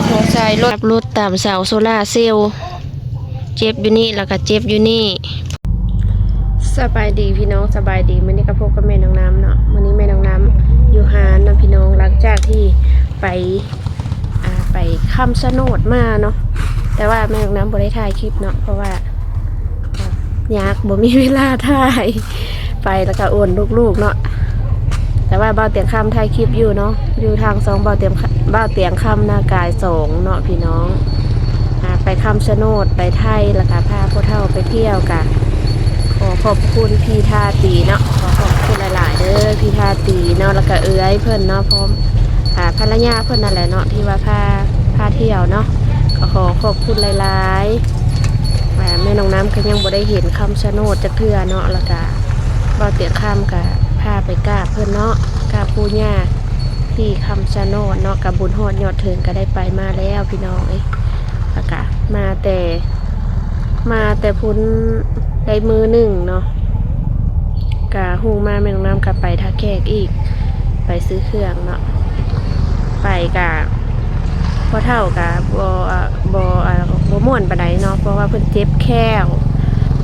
ສົງໄສລົດ ລົດຕາມເສົາໂຊລາເຊວ ເຈັບຢູ່ນີ້ ແລ້ວກໍເຈັບຢູ່ນີ້. ສະບາຍດີພີ່ນ້ອງ ສະບາຍດີ. ມື້ນີ້ກໍພົບກັບແມ່ນ້ອງນ້ຳເນາະ. ມື້ນີ້ແມ່ນ້ອງນ້ຳຢູ່ຮ້ານນຳພີ່ນ້ອງ ຫຼັງຈາກທີ່ໄປ ອ່າ ໄປຄຳຊະໂນດມາເນາະ. ແຕ່ວ່າແມ່ນ້ອງນ້ຳບໍ່ໄດ້ຖ່າຍຄລິບເນາະ ເພາະວ່າ ຍາກ ບໍ່ມີເວລາຖ່າຍ ໄປແລ້ວກໍໂອນລູກໆເນາະ. ແຕ່ວ່າບ່າວຕຽງຄຳຖ່າຍຄລິບຢູ່ເນາະ ຢູ່ທາງຊ່ອງບ່າວຕຽງຄ- ບ່າວຕຽງຄຳນາກາຍສອງເນາະພີ່ນ້ອງ. ອ່າ ໄປຄຳຊະໂນດ ໄປໄທ ແລ້ວກໍພາຜູ້ເຖົ້າໄປທ່ຽວ ກະຂໍຂອບພະຄຸນພີ່ທາຕີເນາະ ຂໍຂອບພະຄຸນຫຼາຍໆເດີ ພີ່ທາຕີເນາະ ແລ້ວກໍເອື້ອຍເພິ່ນເນາະ ພ້ອມ ອ່າ ພັນລະຍາເພິ່ນນັ້ນແຫຼະເນາະ ທີ່ວ່າພາ ພາທ່ຽວເນາະ ກໍຂໍຂອບຄຸນຫຼາຍໆ. ແມ່ນ້ອງນ້ຳກໍຍັງບໍ່ໄດ້ເຫັນຄຳຊະໂນດຈັກເທື່ອເນາະ ແລ້ວກະບ່າວຕຽງຄຳກະພາໄປກາບເພິ່ນເນາະ ກາບປູ່ຍ່າທີ່ຄຳຊະໂນດເນາະ ກະບຸນຮອດຍອດເຖິງ ກະໄດ້ໄປມາແລ້ວພີ່ນ້ອງເອີຍ. ແລ້ວກະມາແຕ່ ມາແຕ່ພຸ້ນໄດ້ມື້ໜຶ່ງເນາະ ກະຮຸ່ງມາແມ່ນ້ອງນ້ຳກໍໄປທ່າແຂກອີກ ໄປຊື້ເຄື່ອງເນາະ. ໄປກະ ພໍ່ເຖົ້າກະບໍ່ ບໍ່ ບໍ່ມ່ວນປານໃດເນາະ ເພາະວ່າເພິ່ນເຈັບແຂ້ວ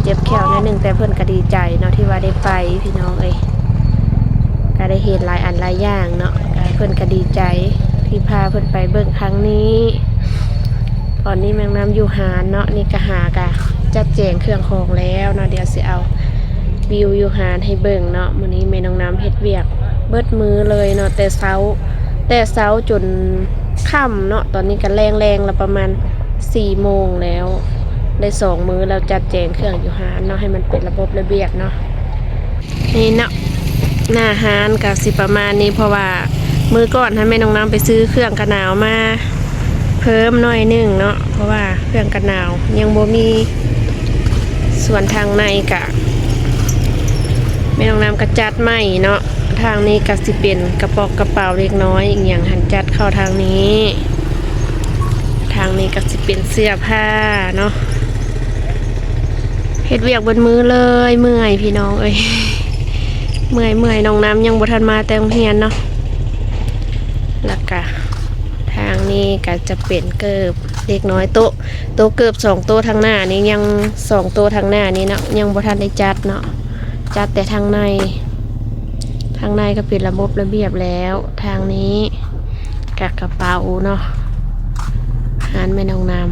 ເຈັບແຂ້ວໜ້ອຍໜຶ່ງ ແຕ່ເພິ່ນກະດີໃຈເນາະ ທີ່ວ່າໄດ້ໄປພີ່ນ້ອງເອີຍ. ກະໄດ້ເຫັນຫຼາຍອັນຫຼາຍຢ່າງເນາະ ກະເພິ່ນກະດີໃຈທີ່ພາເພິ່ນໄປເບິ່ງຄັ້ງນີ້. ຕອນນີ້ແມ່ນ້ອງນ້ຳຢູ່ຮ້ານເນາະ ນີ້ກະຫາກະຈັດແຈງເຄື່ອງຂອງແລ້ວເນາະ ດຽວຊິເອົາ ວິວຢູ່ຮ້ານໃຫ້ເບິ່ງເນາະ. ມື້ນີ້ແມ່ນ້ອງນ້ຳເຮັດວຽກເບິດມື້ເລີຍເນາະ ແຕ່ເຊົ້າ ແຕ່ເຊົ້າຈົນຄ່ຳເນາະ. ຕອນນີ້ກໍແລງໆ ລະປະມານສີ່ໂມງແລ້ວ ໄດ້ສອງມື້ແລ້ວ ຈັດແຈງເຄື່ອງຢູ່ຮ້ານເນາະ ໃຫ້ມັນເປັນລະບົບລະບຽບເນາະ. ນີ້ເນາະ ໜ້າຮ້ານກໍຊິປະມານນີ້ ເພາະວ່າມື້ກ່ອນຫັ້ນແມ່ນ້ອງນ້ຳໄປຊື້ເຄື່ອງກັນໜາວມາເພີ່ມໜ້ອຍໜຶ່ງເນາະ ເພາະວ່າເຄື່ອງກັນໜາວຍັງບໍ່ມີ. ສ່ວນທາງໃນກະ ແມ່ນ້ອງນ້ຳກໍຈັດໃໝ່ເນາະ ທາງນີ້ກໍຊິເປັນກະປ໋ອກກະເປົາເດັກນ້ອຍອີ່ຫຍັງຫັ້ນ ຈັດເຂົ້າທາງນີ້. ທາງນີ້ກໍຊິເປັນເສື້ອຜ້າເນາະ. ເຮັດວຽກເບິດມື້ເລີຍ ເມື່ອຍພີ່ນ້ອງເອີຍ ເມື່ອຍໆ. ນ້ອງນ້ຳຍັງບໍ່ທັນມາແຕ່ໂຮງຮຽນເນາະ. ແລ້ວກະທາງນີ້ກໍຈະເປັນເກີບເດັກນ້ອຍ ໂຕະ ໂຕະເກີບສອງໂຕະທາງໜ້ານີ້ ຍັງສອງໂຕະທາງໜ້ານີ້ເນາະ ຍັງບໍ່ທັນໄດ້ຈັດເນາະ ຈັດແຕ່ທາງໃນ. ທາງໃນກໍເປັນລະບົບລະບຽບແລ້ວ. ທາງນີ້ກະກະເປົາເນາະ ຮ້ານແມ່ນ້ອງນ້ຳ.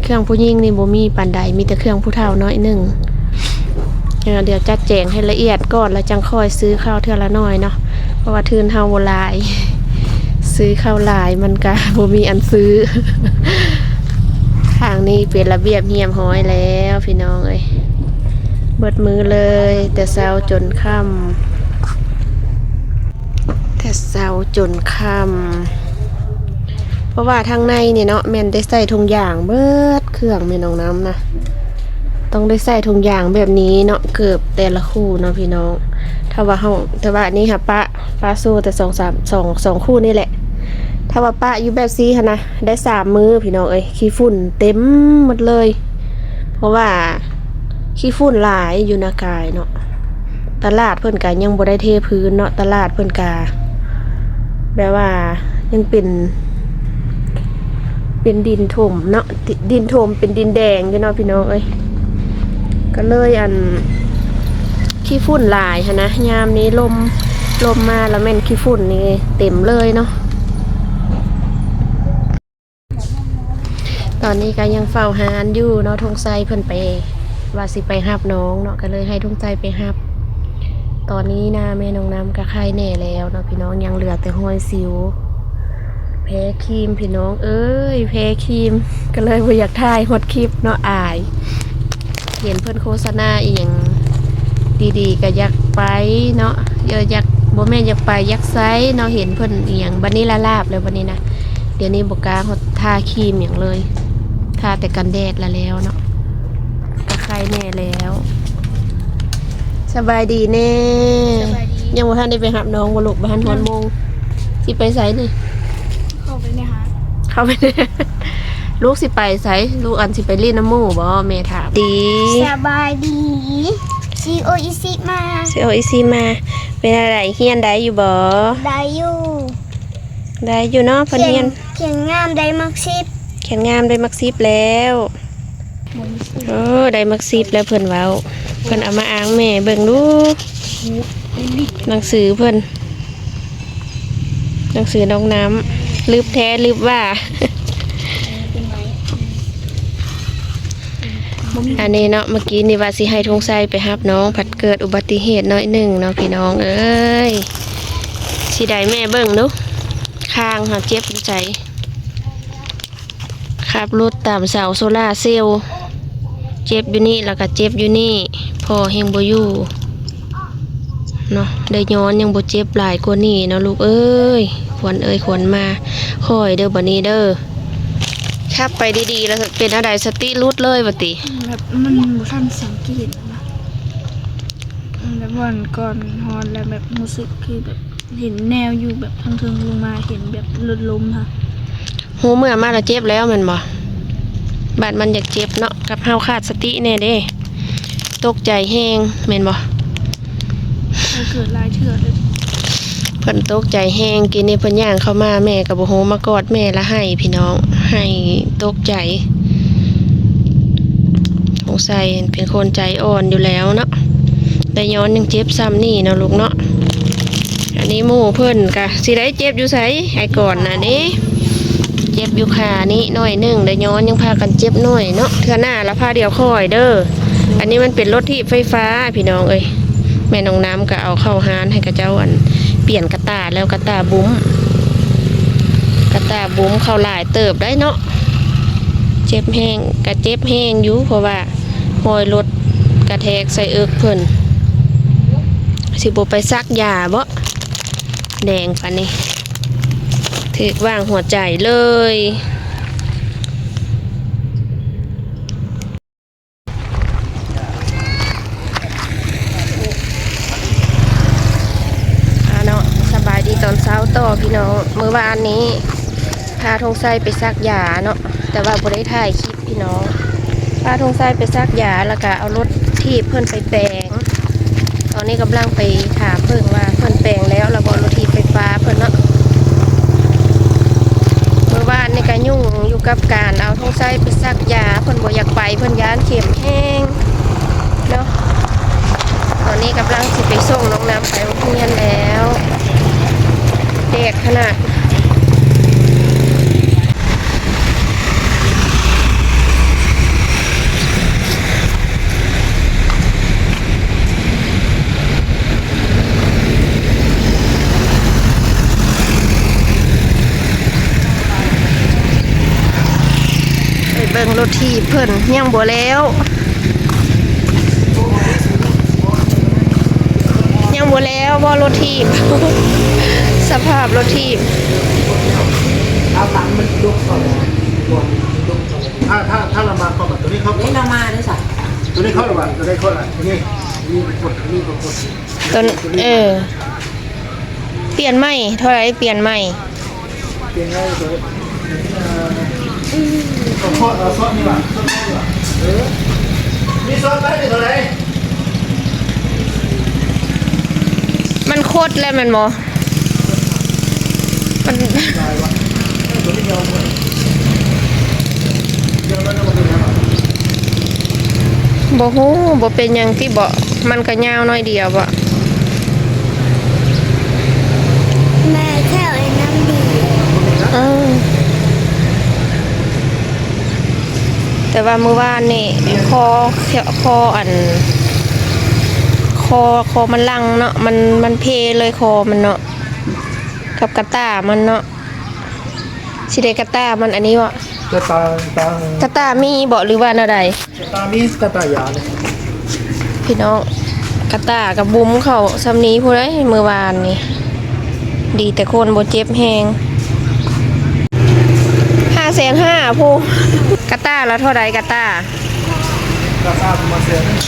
ເຄື່ອງຜູ້ຍິງນີ້ບໍ່ມີປານໃດ ມີແຕ່ເຄື່ອງຜູ້ເຖົ້າໜ້ອຍໜຶ່ງ. ເອີ ດຽວຈັດແຈງໃຫ້ລະອຽດກ່ອນ ແລ້ວຈັ່ງຄ່ອຍຊື້ເຂົ້າເທື່ອລະໜ້ອຍເນາະ ເພາະວ່າທຶນເຮົາບໍ່ຫຼາຍ ຊື້ເຂົ້າຫຼາຍມັນກະບໍ່ມີອັນຊື້. ທາງນີ້ເປັນລະບຽບຮຽບຮ້ອຍແລ້ວພີ່ນ້ອງເອີຍ ເບິດມື້ເລີຍ ແຕ່ເຊົ້າຈົນຄ່ຳ ແຕ່ເຊົ້າຈົນຄ່ຳ. ເພາະວ່າທາງໃນນີ້ເນາະ ແມ່ນໄດ້ໃສ່ຖົງຢາງເບິດເຄື່ອງແມ່ນ້ອງນ້ຳນະ ຕ້ອງໄດ້ໃສ່ຖົງຢາງແບບນີ້ເນາະ ເກີບແຕ່ລະຄູ່ເນາະພີ່ນ້ອງ. ຖ້າວ່າເຮົາ ແຕ່ວ່າອັນນີ້ຫາປະ ປະໂຊແຕ່ສອງສາມ ສອງ ສອງຄູ່ນີ້ແຫຼະ. ຖ້າວ່າປະຢູ່ແບບຊີ້ຫັ້ນນະ ໄດ້ສາມມື້ພີ່ນ້ອງເອີຍ ຂີ້ຝຸ່ນເຕັມໝົດເລີຍ ເພາະວ່າຂີ້ຝຸ່ນຫຼາຍຢູ່ນາກາຍເນາະ. ຕະຫຼາດເພິ່ນກະຍັງບໍ່ໄດ້ເທພື້ນເນາະ ຕະຫຼາດເພິ່ນກະແບບວ່າຍັງເປັນ ເປັນດິນຖົມເນາະ ດິນຖົມເປັນດິນແດງຢູ່ເນາະພີ່ນ້ອງເອີຍ. ກໍເລີຍອັນ ຂີ້ຝຸ່ນຫຼາຍຫັ້ນນະ ຍາມນີ້ລົມ ລົມມາລະແມ່ນຂີ້ຝຸ່ນນີ້ເຕັມເລີຍເນາະ. ຕອນນີ້ກໍຍັງເຝົ້າຮ້ານຢູ່ເນາະ ທົງໄຊເພິ່ນໄປ ວ່າຊິໄປຮັບນ້ອງເນາະ ກໍເລີຍໃຫ້ທົງໄຊໄປຮັບ. ຕອນນີ້ໜ້າແມ່ນ້ອງນ້ຳກໍໄຄແນ່ແລ້ວເນາະພີ່ນ້ອງ ຍັງເຫຼືອແຕ່ຮອຍສິວ ແພ້ຄຣີມພີ່ນ້ອງເອີຍ ແພ້ຄຣີມ ກໍເລີຍບໍ່ຢາກຖ່າຍຮອດຄລິບເນາະ ອາຍ. ເຫັນເພິ່ນໂຄສະນາອີ່ຫຍັງດີໆ ກໍຢາກໄປເນາະ ເອີ ຢາກ ບໍ່ແມ່ນຢາກໄປ ຢາກໃຊ້ເນາະ ເຫັນເພິ່ນອີ່ຫຍັງ. ບັດນີ້ລາບໆແລ້ວບັດນີ້ນະ ດຽວນີ້ບໍ່ກ້າຮອດທາຄຣີມຫຍັງເລີຍ ທາແຕ່ກັນແດດລະແລ້ວເນາະ ກໍໄຄແນ່ແລ້ວ. ສະບາຍດີແນ່. ສະບາຍດີ. ຍັງບໍ່ທັນໄດ້ໄປຮັບນ້ອງບໍ່ລູກ? ບໍ່ທັນຮອດໂມງ. ຊິໄປໃສນີ້? ເຂົ້າໄປໃນຮ້ານ ເຂົ້າໄປໃນ ລູກຊິໄປໃສ? ລູກອັນຊິໄປຫຼິ້ນນຳໝູ່ບໍ່? ແມ່ຖາມ. ດີ ສະບາຍດີ ຊີໂອອິຊິມາ ຊີໂອອິຊິມາ. ເປັນຈັ່ງໃດ ຮຽນໄດ້ຢູ່ບໍ່? ໄດ້ຢູ່. ໄດ້ຢູ່ເນາະ ເພິ່ນຮຽນ ຂຽນງາມໄດ້ໝາກສິບ ຂຽນງາມໄດ້ໝາກສິບແລ້ວ. ໂອ້ ໄດ້ໝາກສິບແລ້ວເພິ່ນເວົ້າ. ເພິ່ນເອົາມາອ້າງແມ່ເບິ່ງດູ ໜັງສືເພິ່ນ ໜັງສືນ້ອງນ້ຳ ລຶບແທ້ລຶບວ່າ. ອັນນີ້ເນາະ ເມື່ອກີ້ນີ້ວ່າຊິໃຫ້ທອງໄຊໄປຮັບນ້ອງ ພັດເກີດອຸບັດຕິເຫດໜ້ອຍໜຶ່ງເນາະ ພີ່ນ້ອງເອີຍ. ຊິໄດ້ແມ່ເບິ່ງດູ ຂ້າງຫາເຈັບຢູ່ໃສ? ຂັບລົດຕາມເສົາໂຊລາເຊວ ເຈັບຢູ່ນີ້ ແລ້ວກໍເຈັບຢູ່ນີ້ ພໍ່ແຮ່ງບໍ່ຢູ່ເນາະ. ໄດ້ຍ້ອນຍັງບໍ່ເຈັບຫຼາຍກວ່ານີ້ເນາະລູກເອີຍ. ຂວັນເອີຍ ຂວັນມາ ຄ່ອຍເດີບັດນີ້ເດີ. ຂັບໄປດີໆ ແລ້ວເປັນແນວໃດ? ສະຕິຫຼຸດເລີຍວ່າຕິ? ແບບມັນບໍ່ທັນສັງເກດນະ ແບບວ່າກ່ອນຮອດແລ້ວ ແບບຮູ້ສຶກຄືແບບ ເຫັນແນວຢູ່ແບບທາງເທິງລົງມາ ເຫັນແບບລົດລົ້ມຫັ້ນ. ຮູ້ເມື່ອມາແລ້ວເຈັບແລ້ວແມ່ນບໍ່? ບາດມັນຢາກເຈັບເນາະ ກັບເຮົາຂາດສະຕິແດ່ເດ້ ຕົກໃຈແຮງແມ່ນບໍ່? ມັນເກີດຫຼາຍເທື່ອເດ້. ເພິ່ນຕົກໃຈແຮງ ກີ້ນີ້ເພິ່ນຍ່າງເຂົ້າມາ ແມ່ກໍບໍ່ຮູ້ ມາກອດແມ່ລະໄຫ້ ພີ່ນ້ອງ ໄຫ້ຕົກໃຈ. ສົງໄສເປັນຄົນໃຈອ່ອນຢູ່ແລ້ວເນາະ ໄດ້ຍ້ອນຍັງເຈັບຊ່ຳນີ້ເນາະລູກເນາະ. ອັນນີ້ໝູ່ເພິ່ນກະຊິໄດ້ເຈັບຢູ່ໃສ? ໄອ້ກ່ອນນະເດ້ ເຈັບຢູ່ຂານີ້ໜ້ອຍໜຶ່ງ ໄດ້ຍ້ອນຍັງພາກັນເຈັບໜ້ອຍເນາະ. ເທື່ອໜ້າລະພາດຽວຄ່ອຍເດີ. ອັນນີ້ມັນເປັນລົດຖີບໄຟຟ້າ ພີ່ນ້ອງເອີຍ. ແມ່ນ້ອງນ້ຳກໍເອົາເຂົ້າຮ້ານໃຫ້ເຂົາເຈົ້າ ອັນ ປ່ຽນກະຕ່າແລ້ວ ກະຕ່າບຸ້ມ ກະຕ່າບຸ້ມເຂົາຫຼາຍເຕີບໄດ໋ເນາະ. ເຈັບແຮງ ກະເຈັບແຮງຢູ່ ເພາະວ່າຮອຍລົດກະແທກໃສ່ເອິກເພິ່ນ. ຊິບໍ່ໄປສັກຢາບໍ? ແດງປານນີ້ ຖືກວາງຫົວໃຈເລີຍ. ອ່າເນາະ ສະບາຍດີຕອນເຊົ້າຕໍ່ພີ່ນ້ອງ. ມື້ວານນີ້ພາທອງໄຊໄປສັກຢາເນາະ ແຕ່ວ່າບໍ່ໄດ້ຖ່າຍຄລິບພີ່ນ້ອງ. ພາທອງໄຊໄປສັກຢາ ແລ້ວກະເອົາລົດຖີບເພິ່ນໄປແປງ. ຕອນນີ້ກຳລັງໄປຖາມເບິ່ງວ່າເພິ່ນແປງແລ້ວລະບໍ່ ລົດຖີບໄຟຟ້າເພິ່ນເນາະ. ມື້ວານນີ້ກະຫຍຸ້ງຢູ່ກັບການເອົາທອງໄຊໄປສັກຢາ ເພິ່ນບໍ່ຢາກໄປ ເພິ່ນຢ້ານເຂັມແຮງເນາະ. ຕອນນີ້ກຳລັງຊິໄປສົ່ງນ້ອງນ້ຳໄປໂຮງຮຽນແລ້ວ ແດດຂະໜາດ. ໄປເບິ່ງລົດຖີບເພິ່ນ ຍັງບໍ່ແລ້ວ ຍັງບໍ່ແລ້ວບໍ່ລົດຖີບ. ສະພາບລົດຖີບ ເອົາຕັງມັນຍົກເຂົ້າໄດ້ ຍົກເຂົ້າໄດ້. ຖ້າ ຖ້າ ຖ້າລຳບາກເຂົ້າມາ ຕົວນີ້ເຂົ້າ ນີ້ລຳມາເດ້ຊະ ຕົວນີ້ເຂົ້າລະວ່າ ຕົວໃດເຂົ້າລະ ຕົວນີ້ ນີ້ກົດ ນີ້ກໍກົດ ຕົວ ເອີ ປ່ຽນໃໝ່ ເທົ່າໃດປ່ຽນໃໝ່? ປ່ຽນໃໝ່ຕົວ ເອີ ກໍເຄາະ ເອົາຊອດນີ້ວ່າ ຊອດນີ້ວ່າ ເອີ ມີຊອດໄດ້ເທົ່າໃດ? ມັນຄົດແລ້ວແມ່ນບໍ່? ມັນ ບໍ່ຮູ້ ບໍ່ເປັນຫຍັງຕິເບາະ ມັນກະຍາວໜ້ອຍດຽວເບາະ. ແມ່ແຖວໄອ້ນ້ຳດີ ເອີ ແຕ່ວ່າມື້ວານນີ້ຄໍ ຄໍອັນ ຄໍ ຄໍມັນຫຼັ່ງເນາະ ມັນ ມັນເພເລີຍຄໍມັນເນາະ ກັບກະຕ່າມັນເນາະ. ຊິໄດ້ກະຕ່າມັນອັນນີ້ເບາະ? ກະຕ່າ ກະຕ່າມີເບາະ ຫຼືວ່າແນວໃດ? ກະຕ່າມີ ກະຕ່າຢາເລີຍ ພີ່ນ້ອງ. ກະຕ່າກະບຸ້ມເຂົ້າຊ່ຳນີ້ພຸ້ນເດ້ ມື້ວານນີ້ ດີແຕ່ຄົນບໍ່ເຈັບແຮງ. ຫ້າແສນຫ້າພຸ້ນ. ກະຕ່າລະເທົ່າໃດ? ກະຕ່າ ກະຕ່າປະມານແສນໜຶ່ງ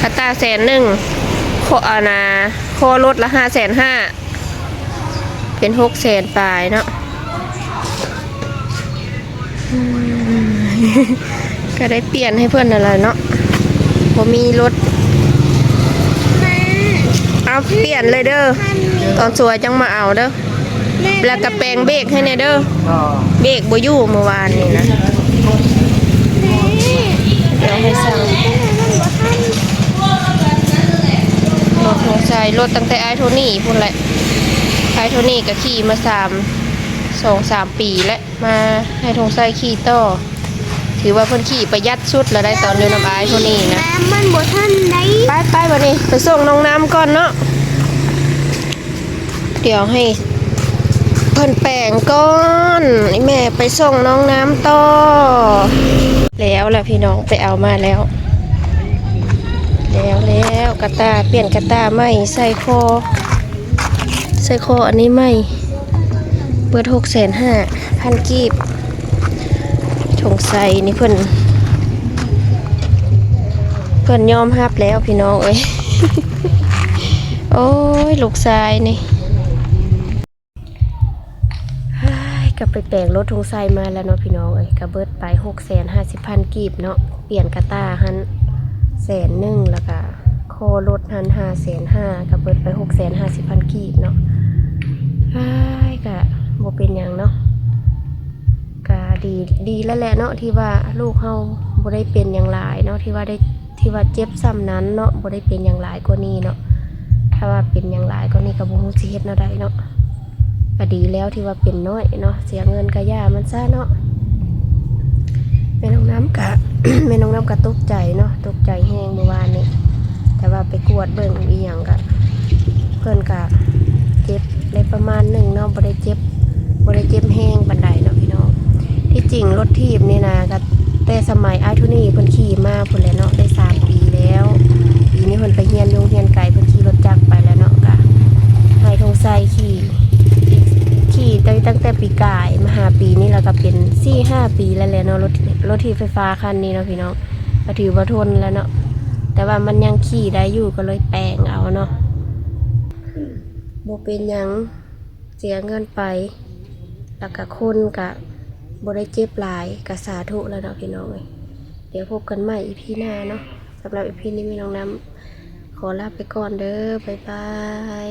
ກະຕ່າແສນໜຶ່ງ ໂຄ ອັນນ່າ ຄໍລົດລະຫ້າແສນຫ້າ ເປັນຫົກແສນປາຍເນາະ. ກະໄດ້ປ່ຽນໃຫ້ເພິ່ນນັ້ນລະເນາະ ບໍ່ມີລົດ. ເອົາ ປ່ຽນເລີຍເດີ ຕອນສວຍຈັ່ງມາເອົາເດີ. ແລ້ວກໍແປງເບກໃຫ້ແດ່ເດີ. ເບກບໍ່ຢູ່ມື້ວານນີ້ນະ. ດຽວໃຫ້ສັ່ງລົດ ສົງໄສລົດຕັ້ງແຕ່ອ້າຍໂທນີ້ພຸ້ນແຫຼະ. ອ້າຍໂທນີ້ກໍຂີ່ມາສາມ ສອງສາມປີແລ້ວ. ມາໃຫ້ທົງໄຊຂີ່ຕໍ່. ຖືວ່າເພິ່ນຂີ່ປະຢັດສຸດແລ້ວໄດ໋ ຕອນຢູ່ນຳອ້າຍຜູ້ນີ້ນະ. ແຕ່ມັນບໍ່ທັນໄດ້. ໄປໆ ບັດນີ້ໄປສົ່ງນ້ອງນ້ຳກ່ອນເນາະ. ດຽວໃຫ້ເພິ່ນແປງກ່ອນ. ອີ່ແມ່ໄປສົ່ງນ້ອງນ້ຳຕໍ່. ແລ້ວລະພີ່ນ້ອງ ໄປເອົາມາແລ້ວ. ແລ້ວ ແລ້ວ ກະຕ່າ ປ່ຽນກະຕ່າໃໝ່ ໃສ່ຄໍ ໃສ່ຄໍອັນນີ້ໃໝ່ ເບິດຫົກແສນຫ້າພັນກີບ. ຖົງໄຊນີ້ເພິ່ນ ເພິ່ນຍອມຮັບແລ້ວພີ່ນ້ອງເອີຍ. ໂອ້ຍ ລູກຊາຍນີ້. ເຮີ້ຍ ກໍໄປແປງລົດຖົງໄຊມາແລ້ວເນາະພີ່ນ້ອງເອີຍ. ກໍເບິດໄປຫົກແສນຫ້າສິບພັນກີບເນາະ. ປ່ຽນກະຕ່າຫັ້ນແສນໜຶ່ງ ແລ້ວກະຄໍລົດຫັ້ນຫ້າແສນຫ້າ ກໍເບິດໄປຫົກແສນຫ້າສິບພັນກີບເນາະ. ເຮີ້ຍ ກະບໍ່ເປັນຫຍັງເນາະ. ກະດີ ດີແລ້ວແຫຼະເນາະ ທີ່ວ່າລູກເຮົາບໍ່ໄດ້ເປັນຫຍັງຫຼາຍເນາະ ທີ່ວ່າໄດ້ ທີ່ວ່າເຈັບສ່ຳນັ້ນເນາະ ບໍ່ໄດ້ເປັນຫຍັງຫຼາຍກວ່ານີ້ເນາະ. ຖ້າວ່າເປັນຫຍັງຫຼາຍກວ່ານີ້ກໍບໍ່ຮູ້ຊິເຮັດແນວໃດເນາະ. ກໍດີແລ້ວທີ່ວ່າເປັນນ້ອຍເນາະ ເສຍເງິນກໍຢ່າມັນຊະເນາະ. ແມ່ນ້ອງນ້ຳກະ ແມ່ນ້ອງນ້ຳກະຕົກໃຈເນາະ ຕົກໃຈແຮງມື້ວານນີ້. ແຕ່ວ່າໄປກວດເບິ່ງອີ່ຫຍັງກະ ເພິ່ນກະເຈັບໄດ້ປະມານໜຶ່ງເນາະ ບໍ່ໄດ້ເຈັບ ບໍ່ໄດ້ເຈັບແຮງປານໃດເນາະພີ່ນ້ອງ. ທີ່ຈິງລົດຖີບນີ້ນະ ກະແຕ່ສະໄໝອ້າຍໂທນີເພິ່ນຂີ່ມາພຸ້ນແຫຼະເນາະ ໄດ້ສາມປີແລ້ວ. ປີນີ້ເພິ່ນໄປຮຽນຢູ່ໂຮງຮຽນໄກ ເພິ່ນຂີ່ລົດຈັກໄປແລ້ວເນາະ. ກະໃຫ້ທົງໄຊຂີ່ ຂີ່ຕັ້ງ ຕັ້ງແຕ່ປີກາຍມາຫາປີນີ້ ແລ້ວກະເປັນສີ່ຫ້າປີແລ້ວແຫຼະເນາະ ລົດ ລົດຖີບໄຟຟ້າຄັນນີ້ເນາະພີ່ນ້ອງ. ກໍຖືວ່າທົນແລ້ວເນາະ ແຕ່ວ່າມັນຍັງຂີ່ໄດ້ຢູ່ ກໍເລີຍແປງເອົາເນາະ. ບໍ່ເປັນຫຍັງ ເສຍເງິນໄປ ແລ້ວກະຄົນກະບໍ່ໄດ້ເຈັບຫຼາຍ ກະສາທຸແລ້ວເນາະພີ່ນ້ອງເອີຍ. ດຽວພົບກັນໃໝ່ອີພີໜ້າເນາະ. ສຳລັບອີພີນີ້ແມ່ນ້ອງນ້ຳຂໍລາໄປກ່ອນເດີ ບາຍບາຍ.